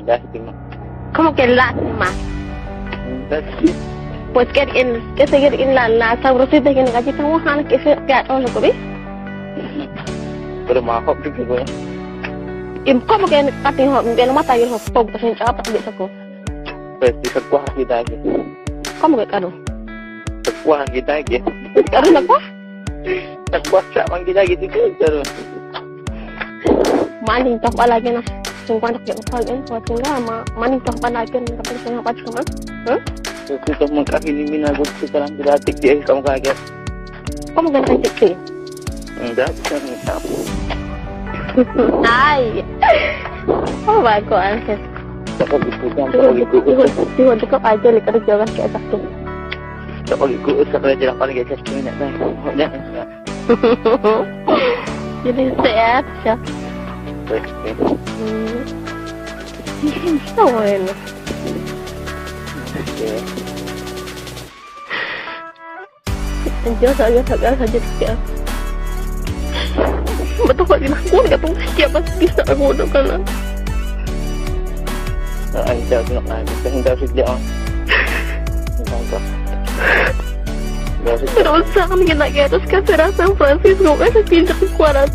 Lástima. ¿Cómo que lástima? Pues que en que seguir en la sabrosita que galleta wahana que se que a lo que Pero ma hop juga gue. Im cómo que kating hop que no mata yo hop pog kasi chapa di sako. Pues di sekuah kita lagi. ¿Cómo que karo? Sekuah kita lagi. Karo na ko? Sekuah cak mang kita gitu ke terus. Maning tok lagi na. 50 ke pag en ko tinga ma maning tok lagi na kapag sa pa chama. Huh? Itu mengkaki ni mina gue sekarang tidak dia kamu kaget. ¿Cómo que no hay Enggak, bisa minta. Ay. Oh my God. Tak gitu kan, tak gitu. Tiho cukup aja li kerja kan kayak sakit. Tak gitu, usah kerja apa lagi saya nak tahu. Jadi sehat ya. Está bueno. Yo sabía sacar saja ya. Betul kok tidak aku nggak tahu siapa bisa aku udah kan. Ay, daw nak na. Daw sigli on. Pero sa kami ginagawa kasi San Francisco kasi pinta ko kuwarat.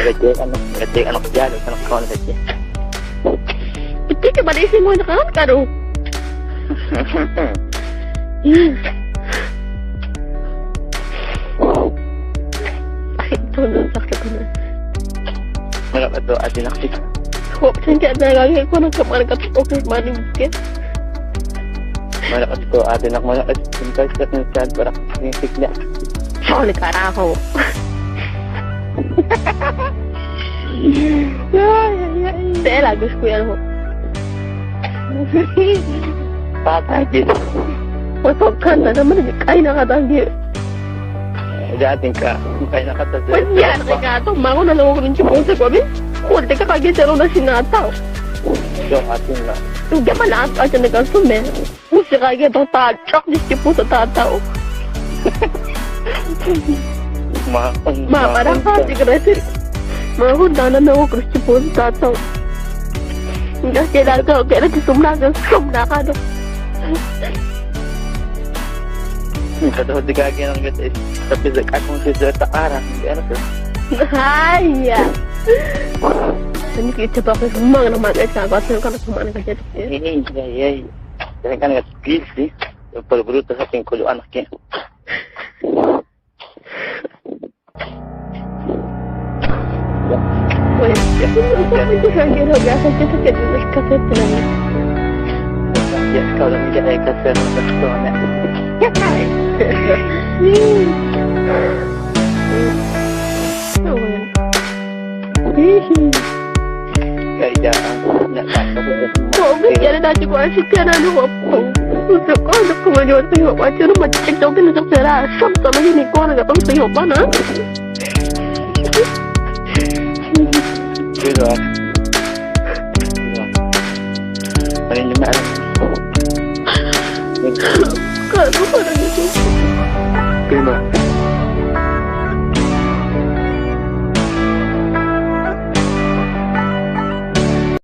Gede anak jalo anak kawan saja. Itu coba deh mo na kan karo. Ay, ito na sakit ko na. Wala ka to, ate naktik. Huwag siya na lagi ko nang kamar ka to okay maning ke. Wala ka to, ate nak wala ka cinta sa kan para sikla. Sorry carajo. Tela guys kuya mo. Patay gitu. Pagkan na naman kay nakatagi. Dating ka, kay nakatagi. Pues yan ka to, mango na lang ako ng chipon sa kwabi. Kulte ka kagi sa na sinataw. So atin na. Hindi man ato atin nagkasume. Usi kagi to tachok ni chipon sa tataw. Ma, ma parang ka siguro. Ma hunda na na ako chipon sa tataw. Hindi kailangan ko kailangan sumna ka sumna ka do. Kata di kaki ng gata tapi akong si sa taara hindi ano to. Ay. Ini kita pakai semua nama guys ka ko kan semua na kasi. Eh, ay ay. Jangan kan ngat sih. Perburu sa ating kulo anak niya. Pues, itu saya kira biasa kita jadi kaset lagi. Ya, kalau tidak ada kaset na. Kaya Oh, kaya na ko asi kaya na ko. So ko na ko yo te ho pa churu ma chek chok ni chok sera sam sam ni ko na ga tong sei ho pa na. Pero paling lima. Kalau ko na